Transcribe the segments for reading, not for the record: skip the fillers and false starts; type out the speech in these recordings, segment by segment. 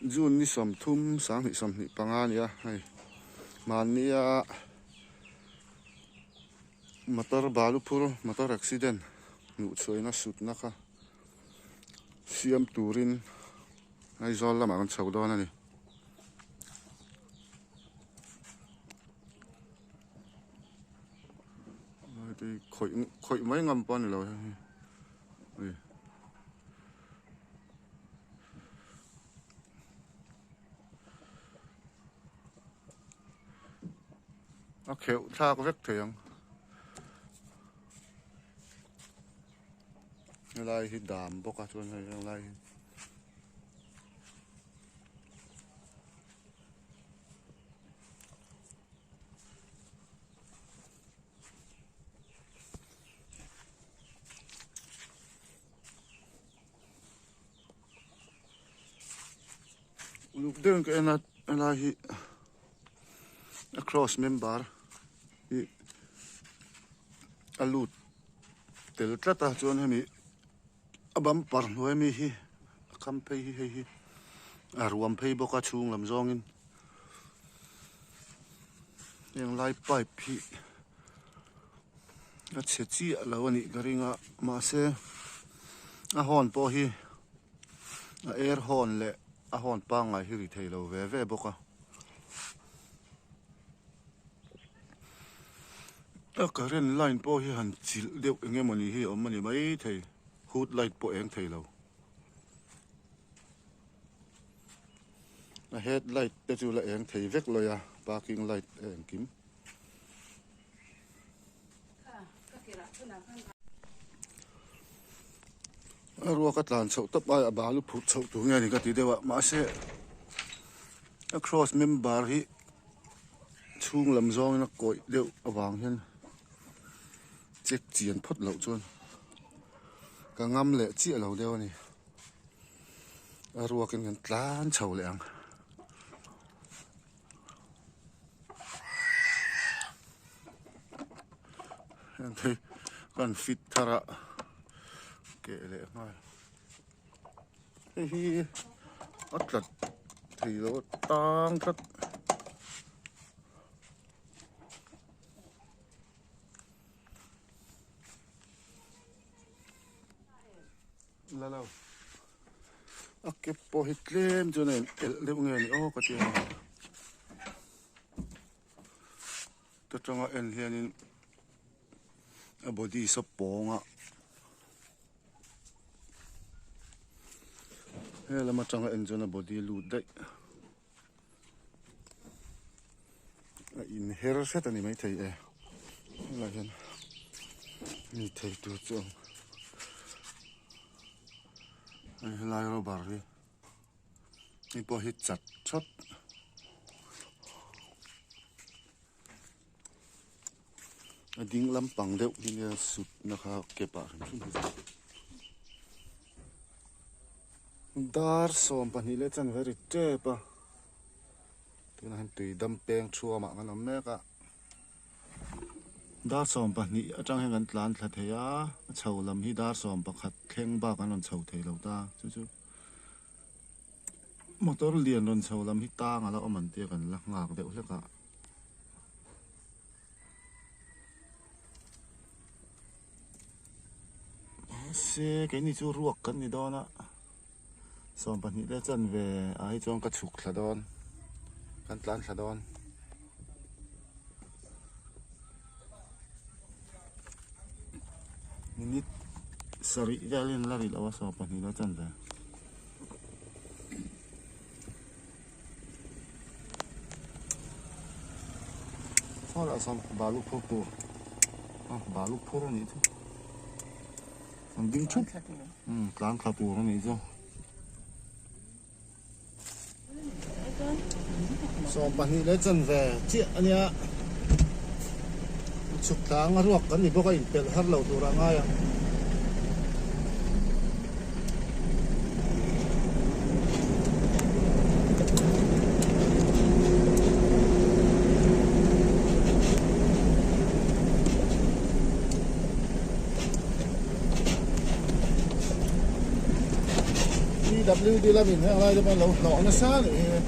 June ni 30 2025 a ni a hei mahnia motor balu phur motor accident hnuh chhuahina sutna kha siam turin Aizawl lamah kan chho dawn a ni. Khawih khawih mai ngam pawh a ni lo hei hi. A kheuh thlak vek thei ang. Helai hi dam bawk a chuan hei helai hi. Uluk deuhin ka en a helai hi a cross member hi a lut tel tlat a chuan hemi a bumper hnuai ami hi a kham phei hi hei hi a ruam phei bawk a chhung lam zawngin heng lai pipe hi a chhe chiah lo a nih ka ring a mahse a horn pawh hi a air horn leh a horn pangngai hi ri thei lo ve ve bawk a. A current line pawh hi han chilh deuh eng emawni hi a awm a ni maithei hood light pawh eng thei lo a head light te chu la eng thei vek lawi a parking light a engkim. A ruak a tlan chhoh tawp aia balu phurh chhoh tur nge ni ka ti deuh a mahse a cross member hi chhung lam zawngin a kawih deuh avang hian check chian phawt loh chuan ka ngam leh chiah lo deuh a ni a ruakin kan tlan chho leh ang. Heng hi kan fit thar a keh leh nghal hei hi a tlat thei lo a tang tlat. La lo a kep pawh hi tlem chuan a in elh deuh nge ni aw ka ti a ni ta tanga en hianin a body saw pawng a he lam atanga en chuan a body lut daih a inher hret a ni maithei e helaiah hian mi thei tur chu hei helai rubber hi hei pawh hi chat thawt. A ding lampang deuh hi nia sut na kha kep ah hrim hrim hi chu dar 12 leh chanve ri tep a tunah hian tui dam peng thuam ah kan awm mek a dar 12 atang hian kan tlan thla thei a a chho lam hi dar 11 thleng bak an rawn chho thei lo ta chu chu motor lian rawn chho lam hi tang a la awm an tia kan la nghak deuh hlek a. Mahse keini chu ruak kan ni dawn a 12 te chanve ah hi chuan ka chhuk thla dawn kan tlan thla dawn. Minute sarih velin la ri lo a 12 te chanve. Saw lah sawn balu phur tur a balu phur a nih chu an ding thup umm tlan thla tur a nih chu 12 leh chanve chiah a nia chhuk tlang a ruak kan ni bawk a inpelh har lo tur a ngai ang. PWD lamin heng lai te pawh an lo hlawh nasa a nih hi.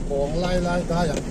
Kawng lai lai dai ang.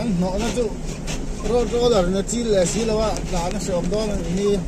An hnawhna chu road roller na chil leh si lo a tlan a hreawm dawn a nih hi.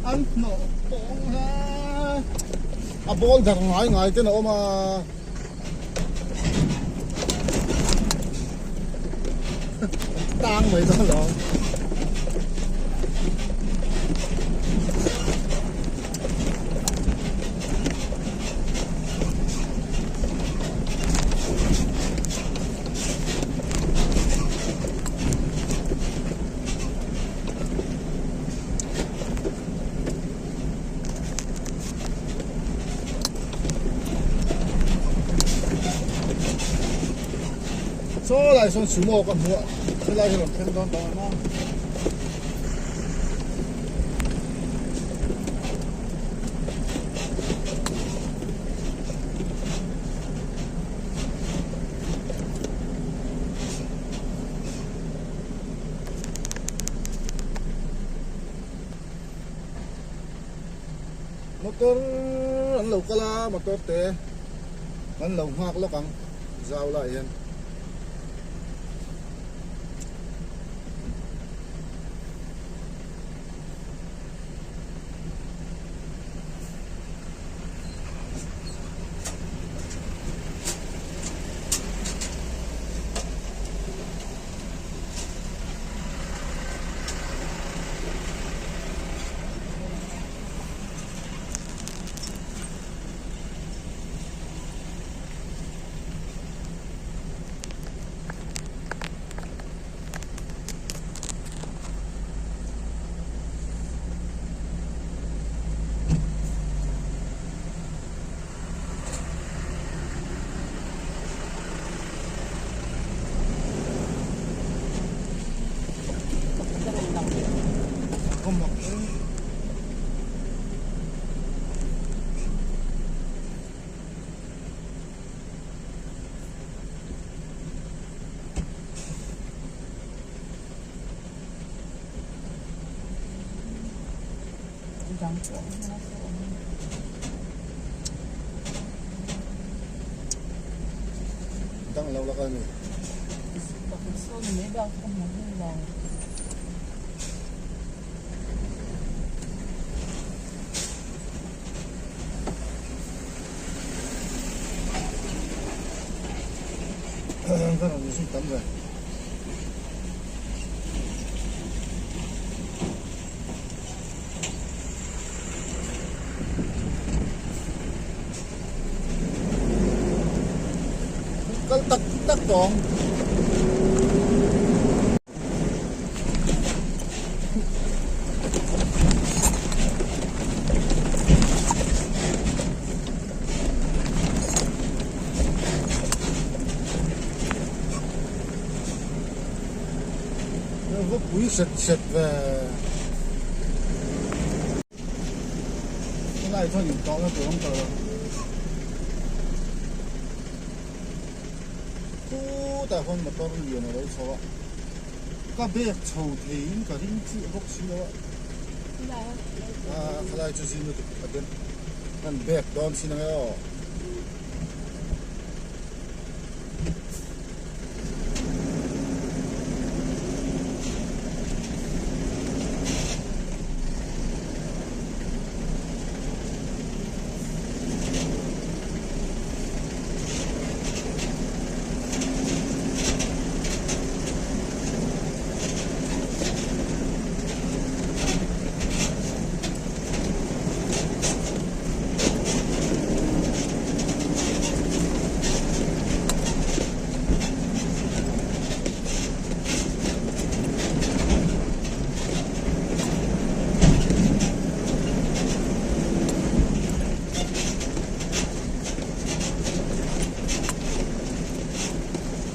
An hnawh pawng hle a boulder ngai ngai ten a awm a. Tang mai dawn lo. Saw lai sawn sumo ka hmu a helai hi rawn thleng dawn tawh ang a. Motor an lo kal a motor te an lo nghak lawk ang zau lai hian. Dang lo la kal ni. Ka rawn zui tam ve. Kal tak tak tawng. Pui hret hret ve. Helai chuan intawhna tur awm tawh lo. Khutah khuan motor lian a lo chho a, ka bag chho theiin ka ring chiah bawk si lo a. Aaa khalai chu zing lutuk a den kan bag dawn sin ang e aw.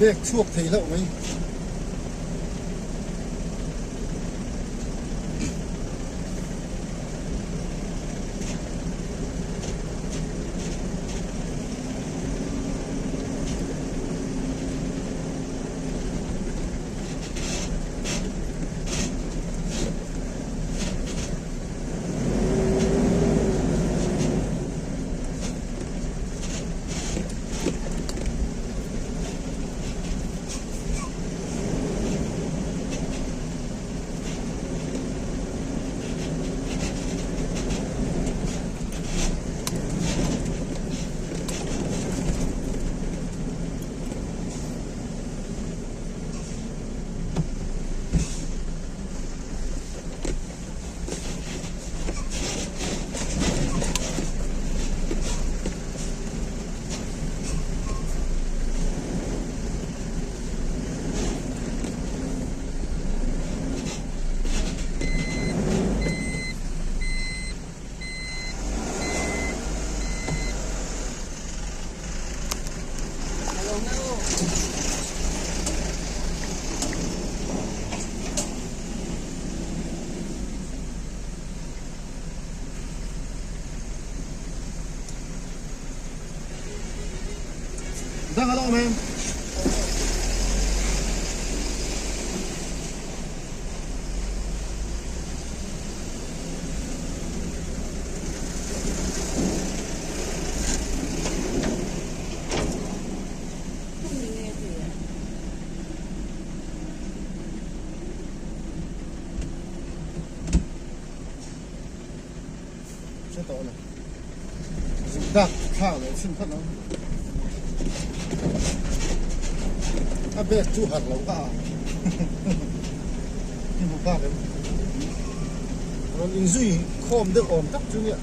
Bag chhuak thei hlauh mai. Dang a lo awm em? Hre tawh lo. Zuk dak thlak leh chhin phawt ang. A bag chu harh loh ka ang. I hmu phak em? Rawn inzui khawm deuh awm tak chu nia.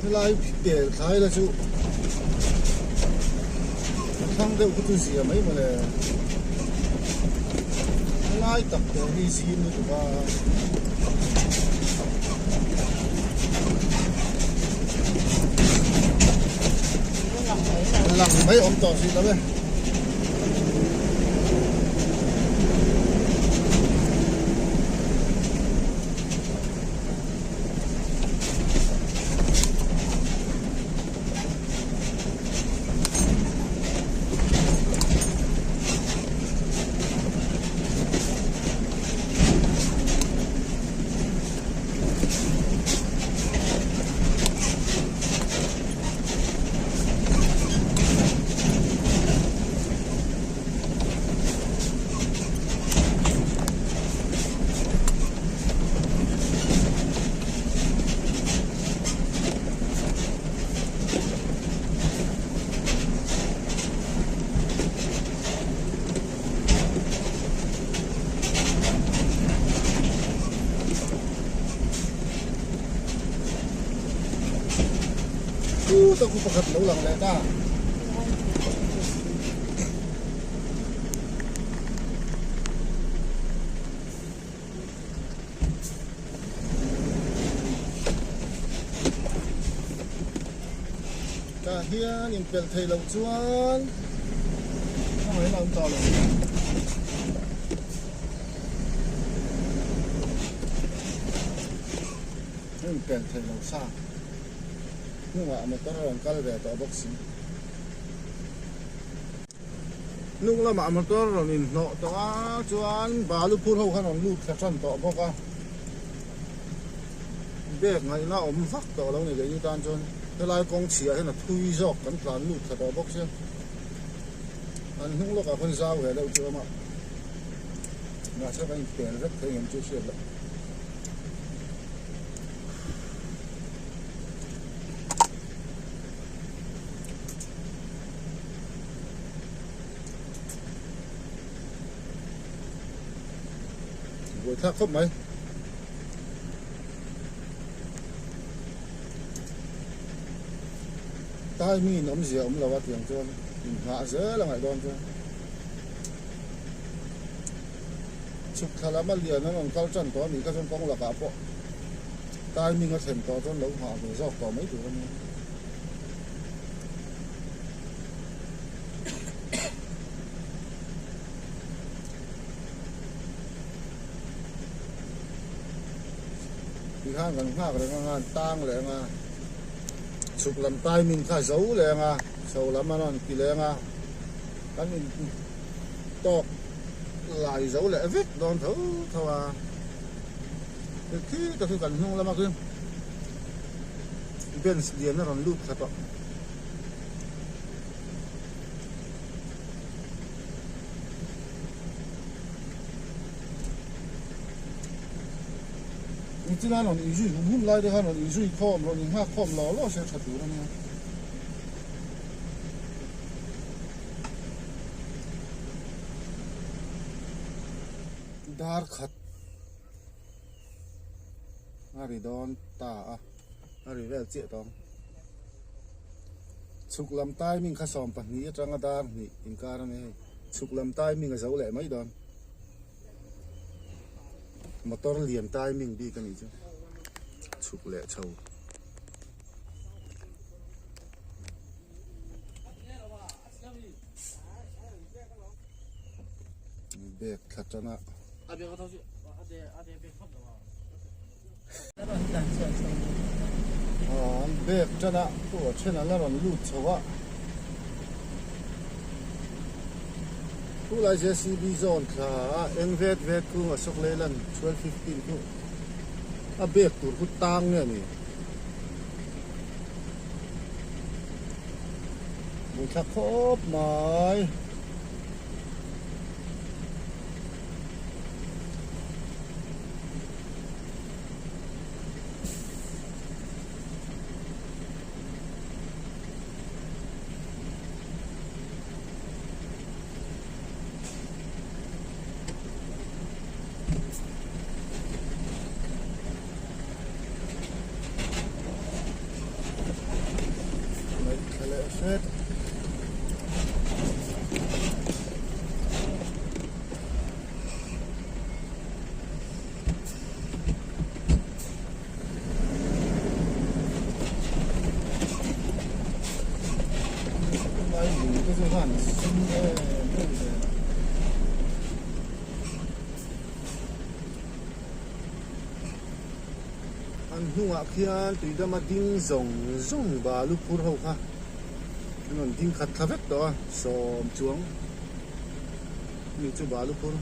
Helai pel thlai la chu a thlang deuh kha chu zia mai mawle. Helai tak te hi zim lutuk a. Lang mai awm tawh hrih lo e. Chu tak chu pakhat lo lang leh ta. Tah hian inpelh theih loh chuan mai na awm tawh lo. Heng pen thei lo sa hnungah motor a rawn kal ve tawh bawk si. Hnung lamah motor rawn inhnawh tawh a chuan balu phur ho khan rawn lut thla tan tawh bawk a. Bag ngaihna awm vak tawh lo ni keini tan chuan helai kawng chhiah hian a thui zawk kan tlan lut thla tawh bawk sia. An hnung lawkah khawn zau ve deuh chu a awm a mahse kan inpen vek thei ngem chu hriat loh. Buaithlak khawp mai. Timing in awmzia awm lo a tiang chuan inghah zel a ngaih dawn chuan chhuk thla lam a lian an rawn kal tan tawh a nih kha chuan kawng lakah pawh timing a thlen tawh chuan lo nghah ve zawk tawh mai tur a nia. Tikhan kan nghak reng anga an tang leh anga chhuk lam timing kha zo leh anga chho lam an rawn ti leh anga kan in tawk lai zo leh vek dawn tho tho a khi tak hi kan hnung lama khi bench lian a rawn lut thla tawh. Nichina rawn inzui hum hum lai te khan rawn inzui khawm rawn inghak khawm law law se tha tur a nia. Dar khat a ri dawn ta a a ri vel chiah tawng. Chhuk lam timing kha 12 atanga dar hnih inkar a ni hei. Chhuk lam timing a zo leh mai dawn. Motor lian timing bik a nih chu. Chhuk leh chho. Bag thla tana. An bag tana pawh a then an la rawn lut chho a. Khulai JCB zawn thla a eng vet vet khu Ashok Leyland 1215 khu a bag tur khu tang nge ni. Buaithlak khawp mai. Ngaithla leh hret. Lai lung te chu khan sum em em ve a. An hnungah khian tuidama ding zawng zawng balu phur ho kha an rawn ding khat thla vek tawh a, sawm chuang mi chu balu phur.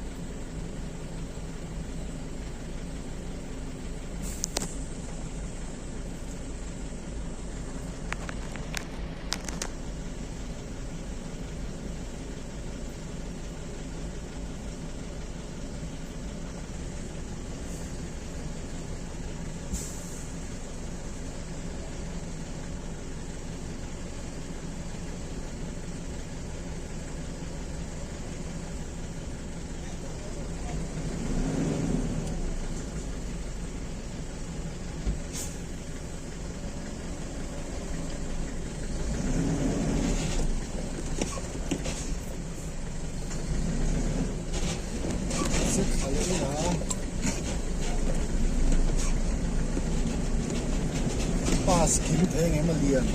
Pass kim thei ang em a lian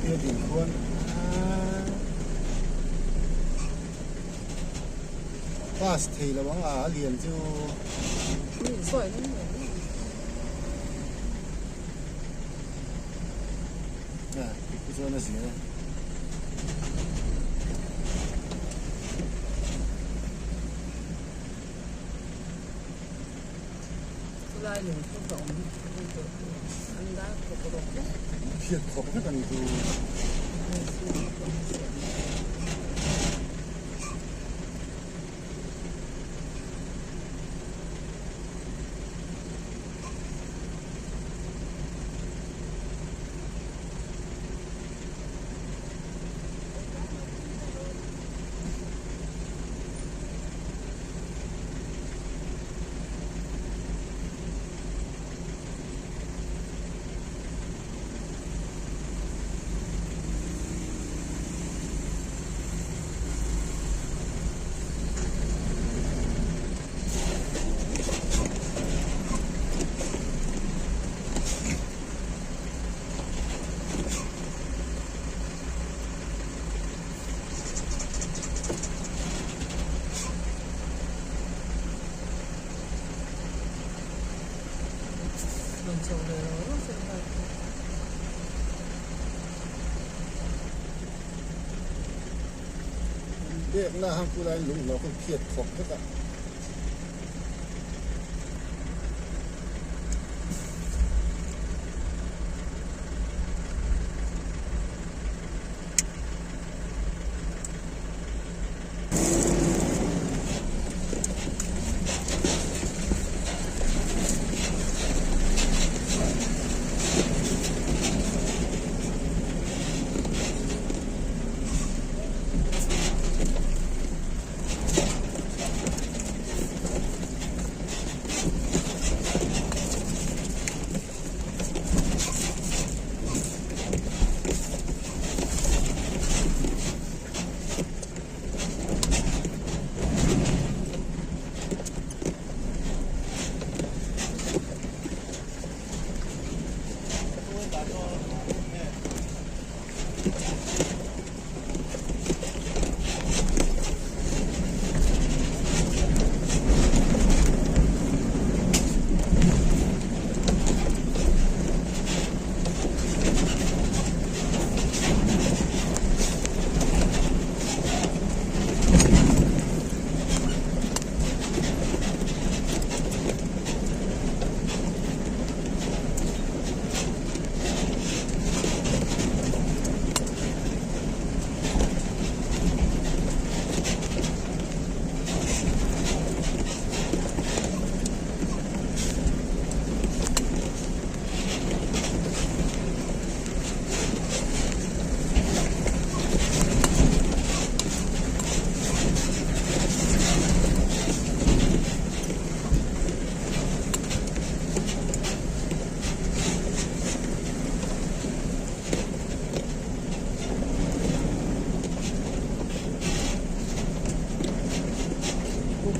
tia ding khuan. Pass thei lo ang a a lian chu. A ti chuan a zia e. Chulai lung chu ka awm an dar khawp rawk vek. Phiat khawp vek a ni chu. Biakna hang ku laiin lung hlawk in phiat khawp vek a.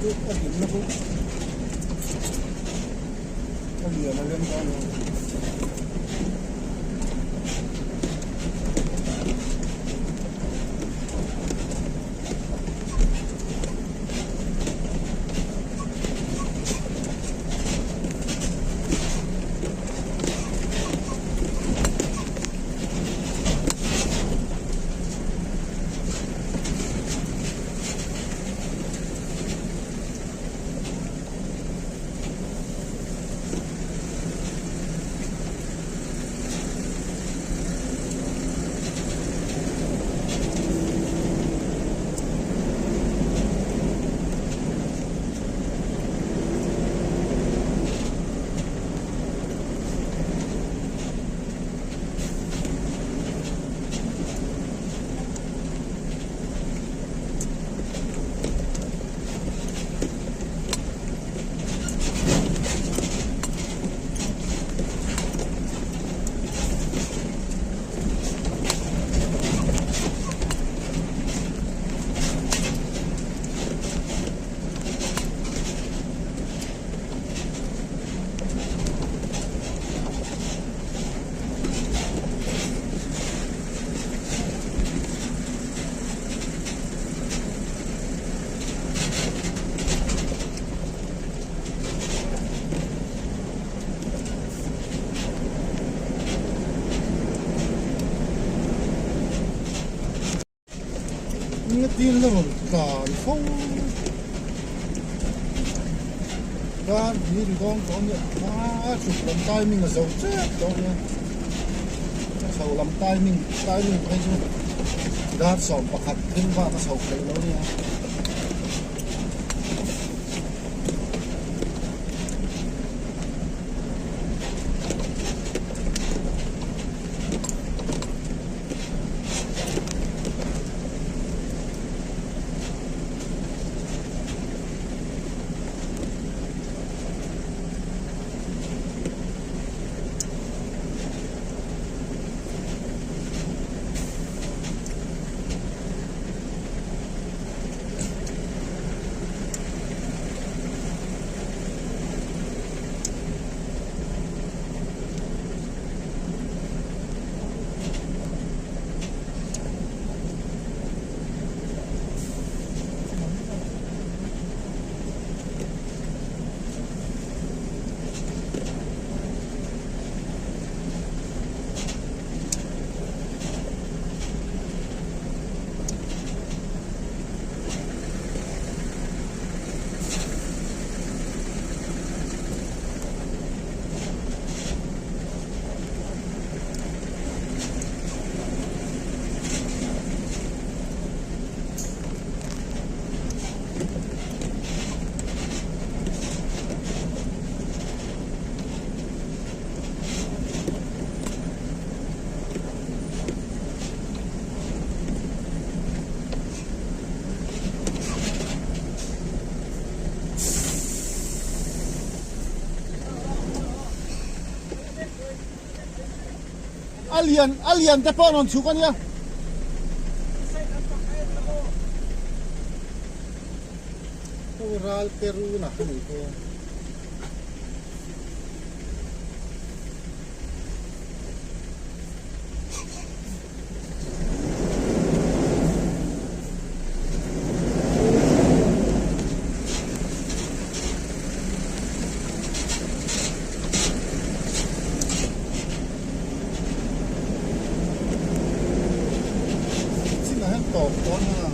A dinna chu a lian a lem dawn lo. Tin la rawn tlan fo Dar hi ri dawn tawh ania a chhuk lam timing a zo tep tawh ania a chho lam timing timing phei chu dar 11 thleng bak a chho theih lo ania. A lian a lian te pawh rawn chhuk ania. Ral Peru na ani pawh. Chinah hian tawp dawn a.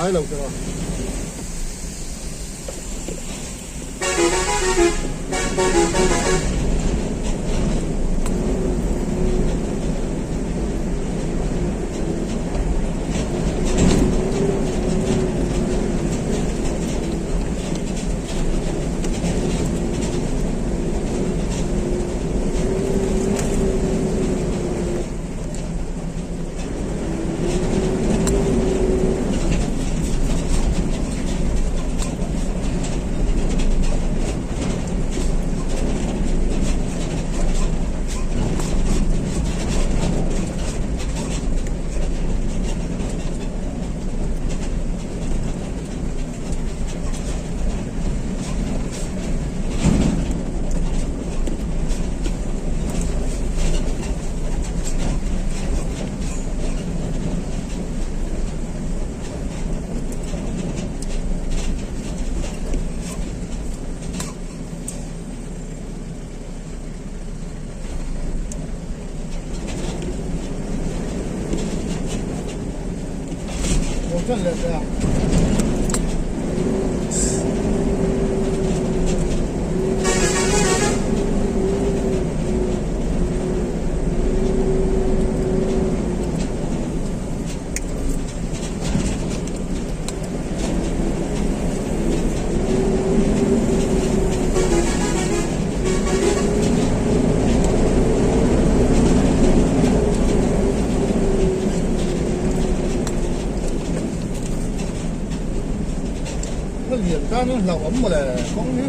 Ngai lo tawh a. ṭan leh teh a. Lian tan in hlauh awm mawle kawng hi.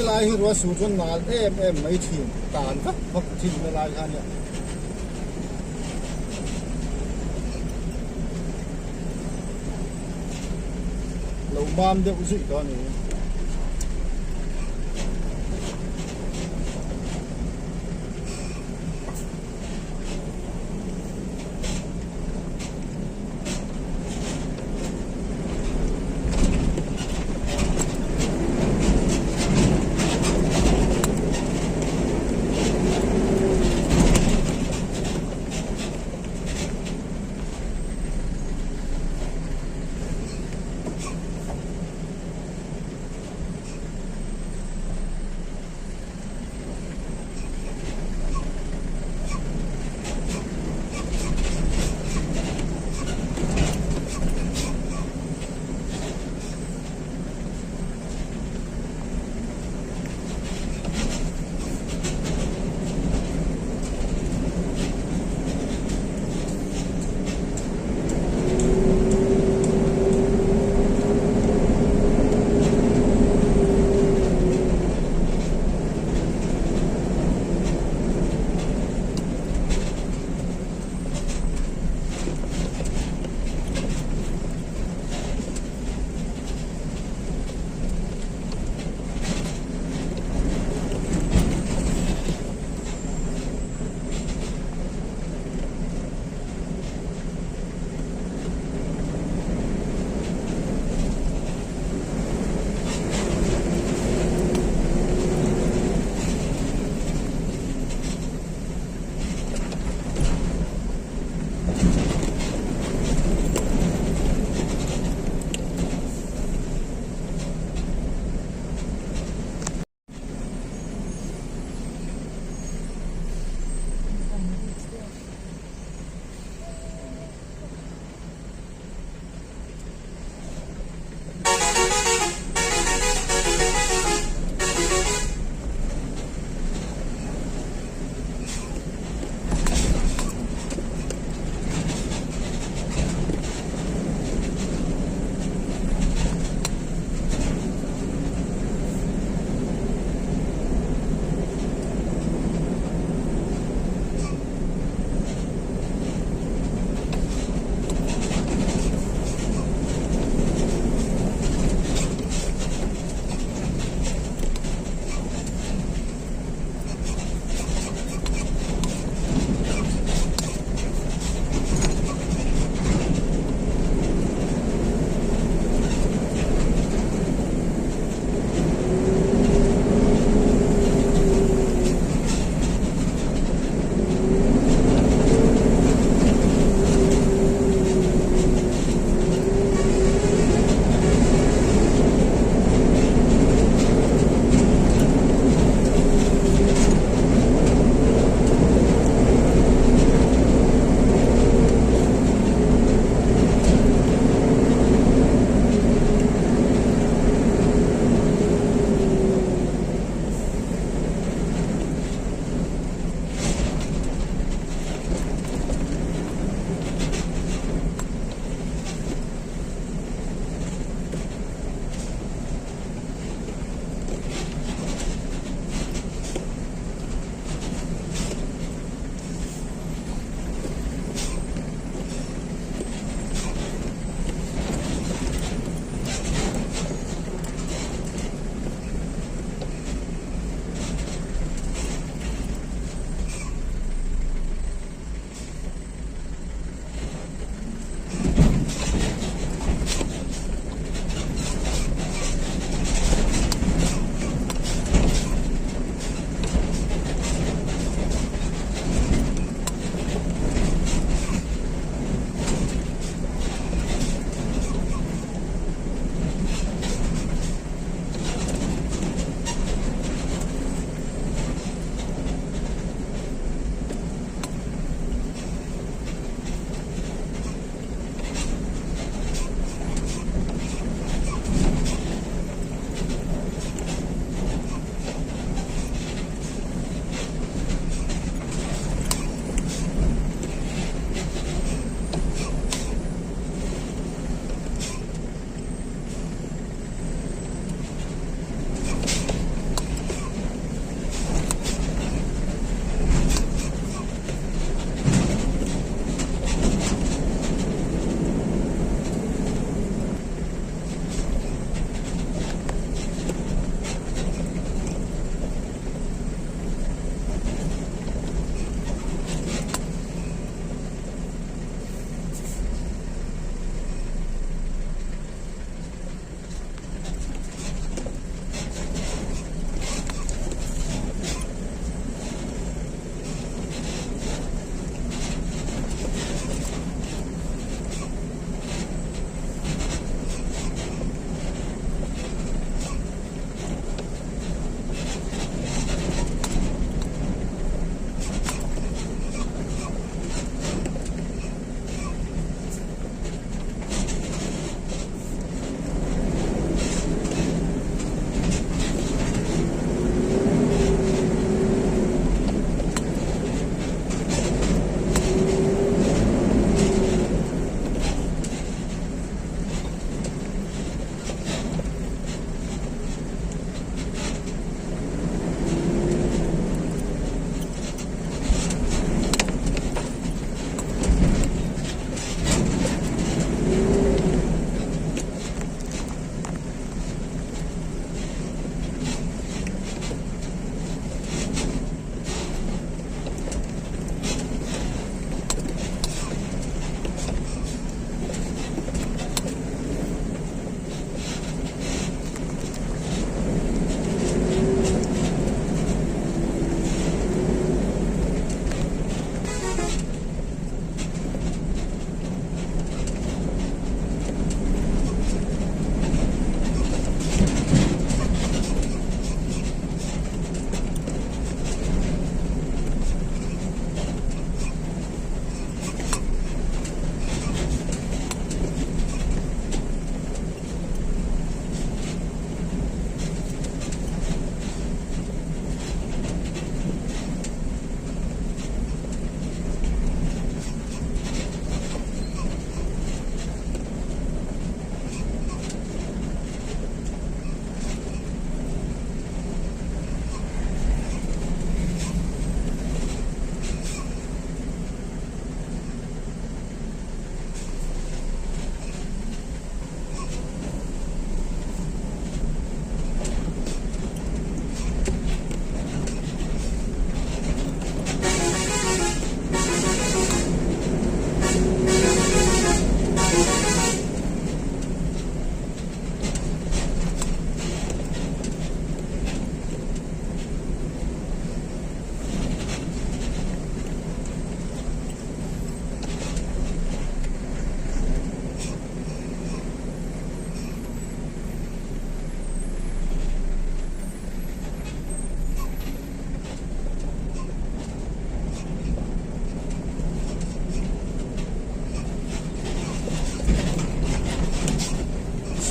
Helai hi ruah sur chuan nal em em mai thin tan vak vak thin helai kha nia. Lo mam deuh zuih tawh a ni.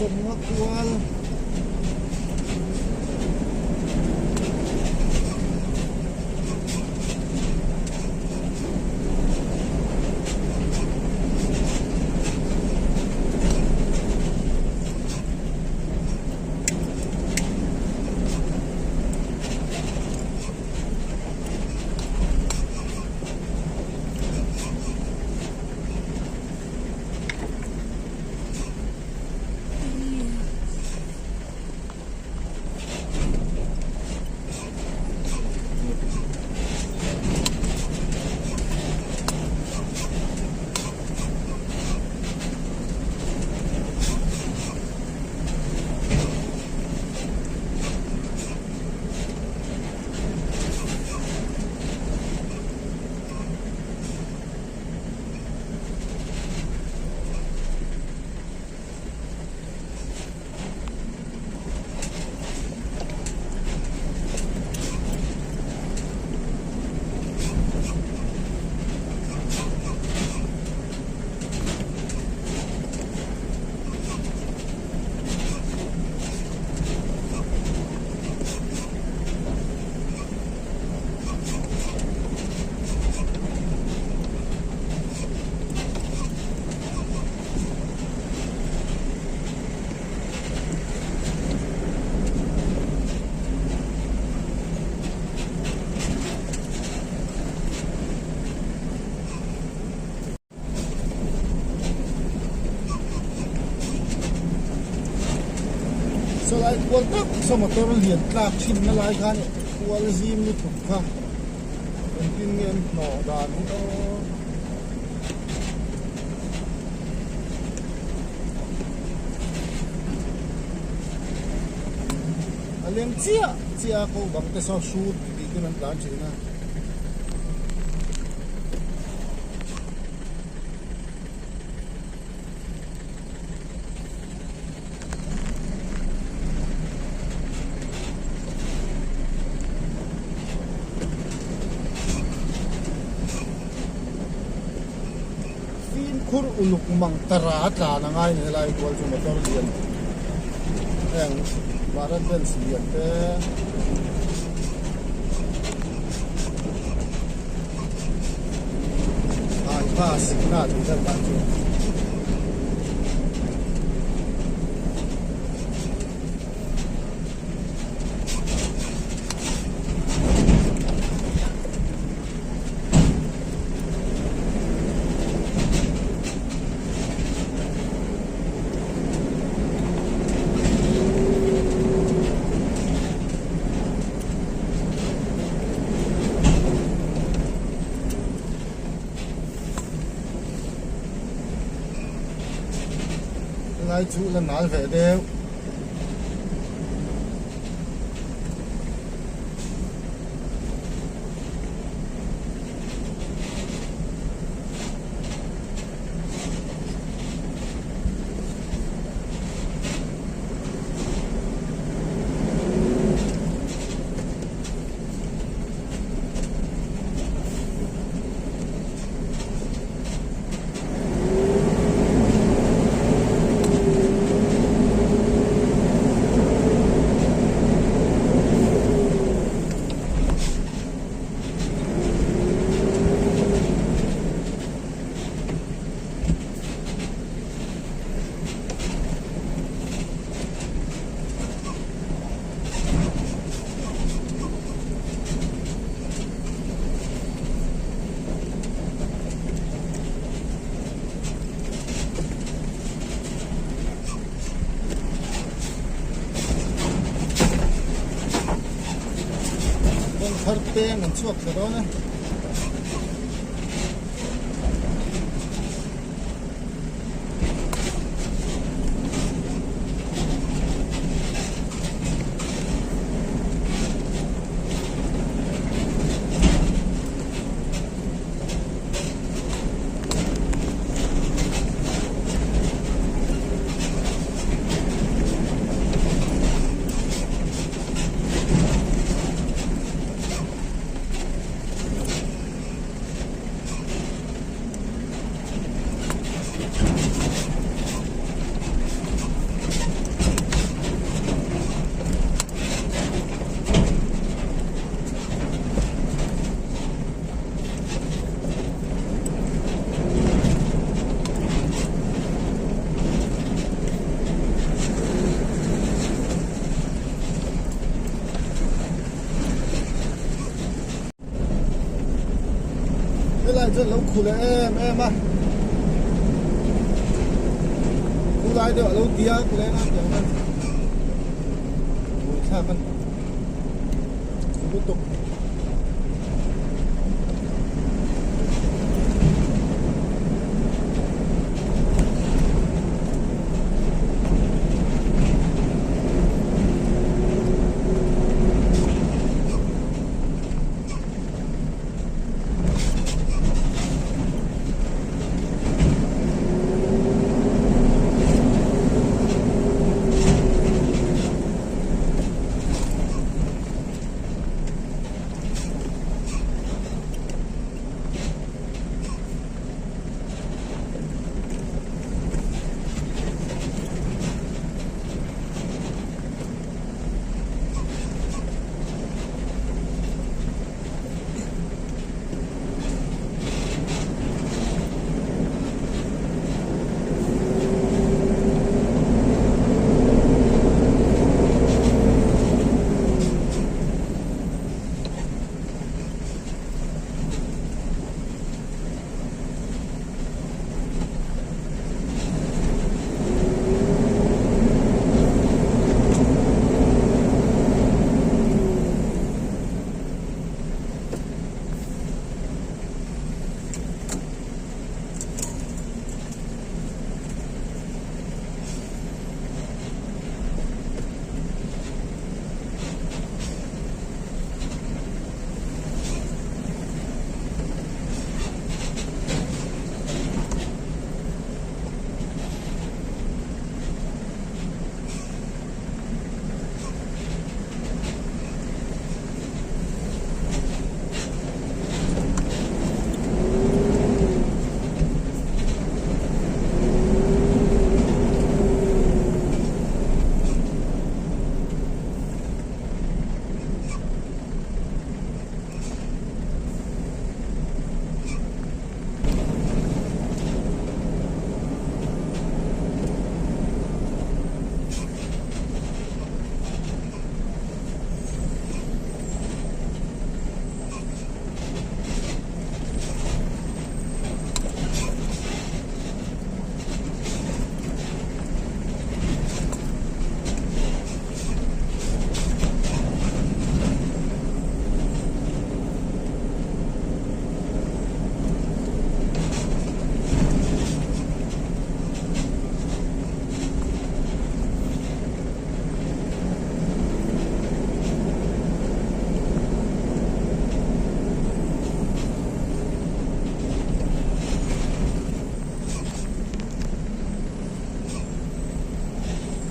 Sawmnga kual. Sawlai kual tak saw motor lian tlak thin na lai khan kual zim lutuk kha engtin nge an hnawh dan hi aw. A leng chiah chiah a ko bang te saw hrut tih ten an tlan thin a. Fimkhur uluk mang tara a tlan a ngai ni helai kual chu motor lian heng Bharat Benz lian te Haifa signal tih vel tan chu. Helai chu la nal ve deuh. Kawng thar peng an chhuak thla dawn a. chuan lo khu leh em em a khu lai deuh a lo ti a khu leng a tiang hian buaithlak a ni khu lutuk.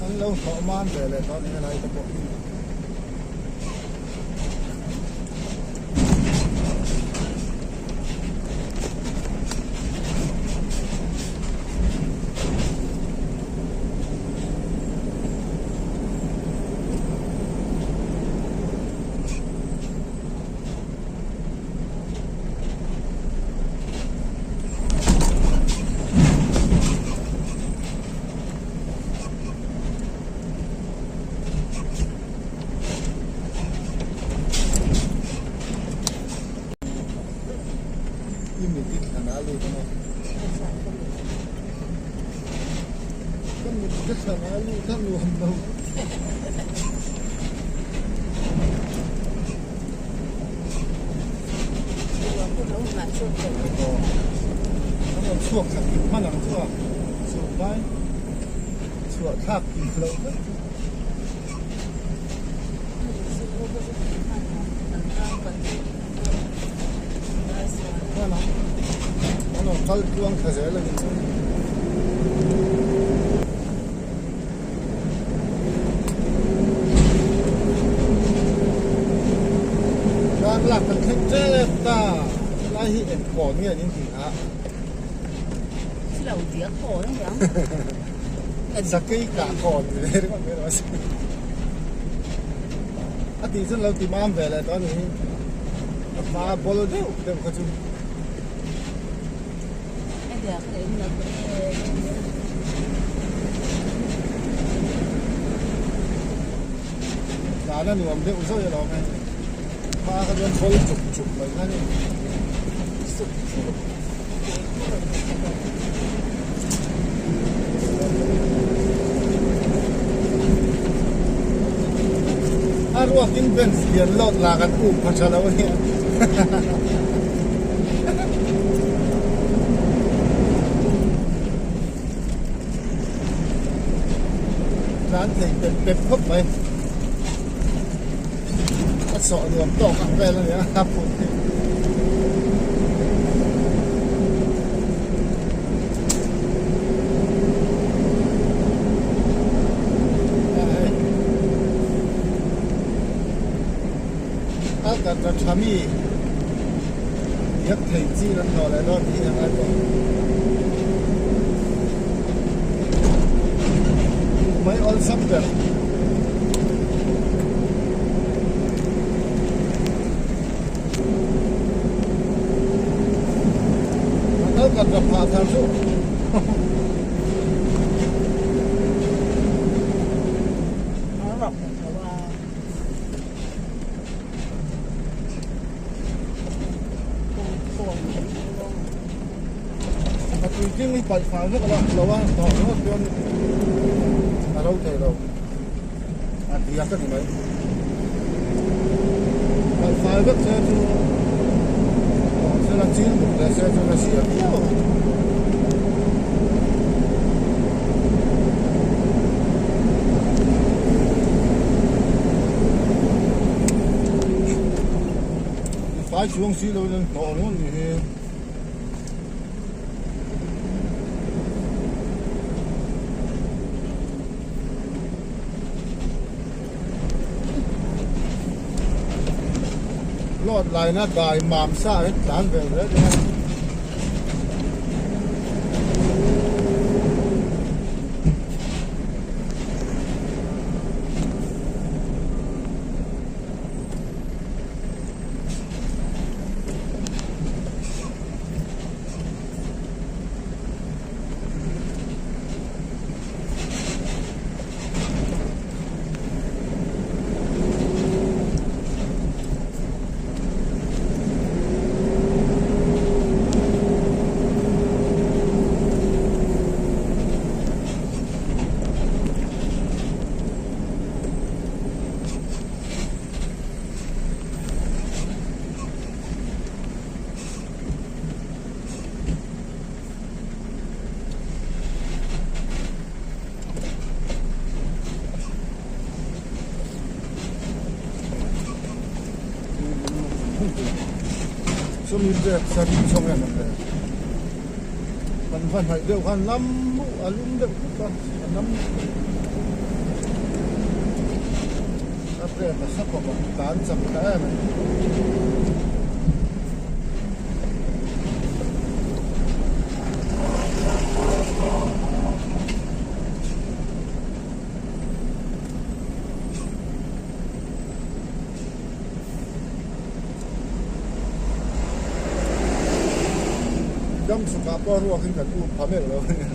An lo hlawh man ve leh tawh a ni helai te pawh hi. I mit i thlan a lut a maw? Ka mit ka thlan a lut a nuam lo. An rawn chhuak thla kim hman ang chu a chhuah vai chhuah thlak kim loh vek chu. Hman ang an rawn kal tluang thla zel a ni chu. Tlang lak kan thleng tep ta helai hi eng kawn nge an intih a Silo tih a kawn a niang Sakei kah kawn ni ve ringawt mai rawh se a tih chuan lo ti mam ve leh tawh a ni hi a hma bawl deuh deuh kha chu. Tlan a nuam deuh zawih alawm hei hma kha chuan bawl chuk chuk mai kha a ni. A ruakin bench lian lawt lah kan um pha tha lo a nia. Tlan thei pep pep khawp mai. A sawh nuam tawk ang vel a nia a phut hi. A ka ta tha mi diak thei chi an hlawh leh dawn tih hi a ngai pawh. Mai awlsam ber. A kal kat rak phah thar chu. A puitling hi paih fai vek a lo a, tawh ringawt chuan a ro thei lo. A diak a ni mai. Paih fai vek se chu tawh sela chil buk leh se chuan a zia viau ang. Fai chuang si lo in an hnawh ringawt ni hi. Load laina dai mam sa hi tlan vel zel dawn a. Sawmi brake sarin chhawng em ang le. Kan va hnaih deuh khan lam a lum deuh khawp a, a nam a brake a sa khawp ang tlan chak ta em a ni. Dam chhukah pawh ruakin kan um pha meuh lo a nia.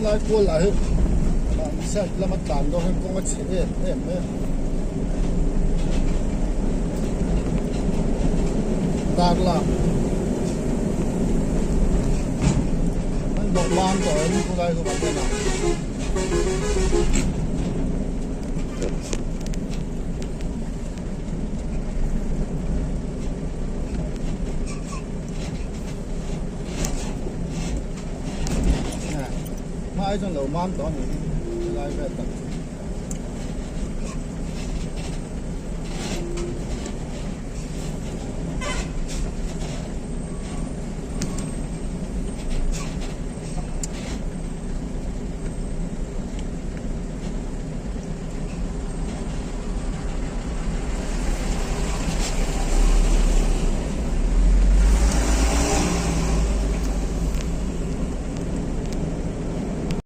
Helai kual lah hi mahni side lama tlan dawn hian kawng a chhe em em mai a. Darlak an dawh mam tawh em khulai chu kan en ang. Hmai chuan lo mam tawh a ni hi helai vel tak chu.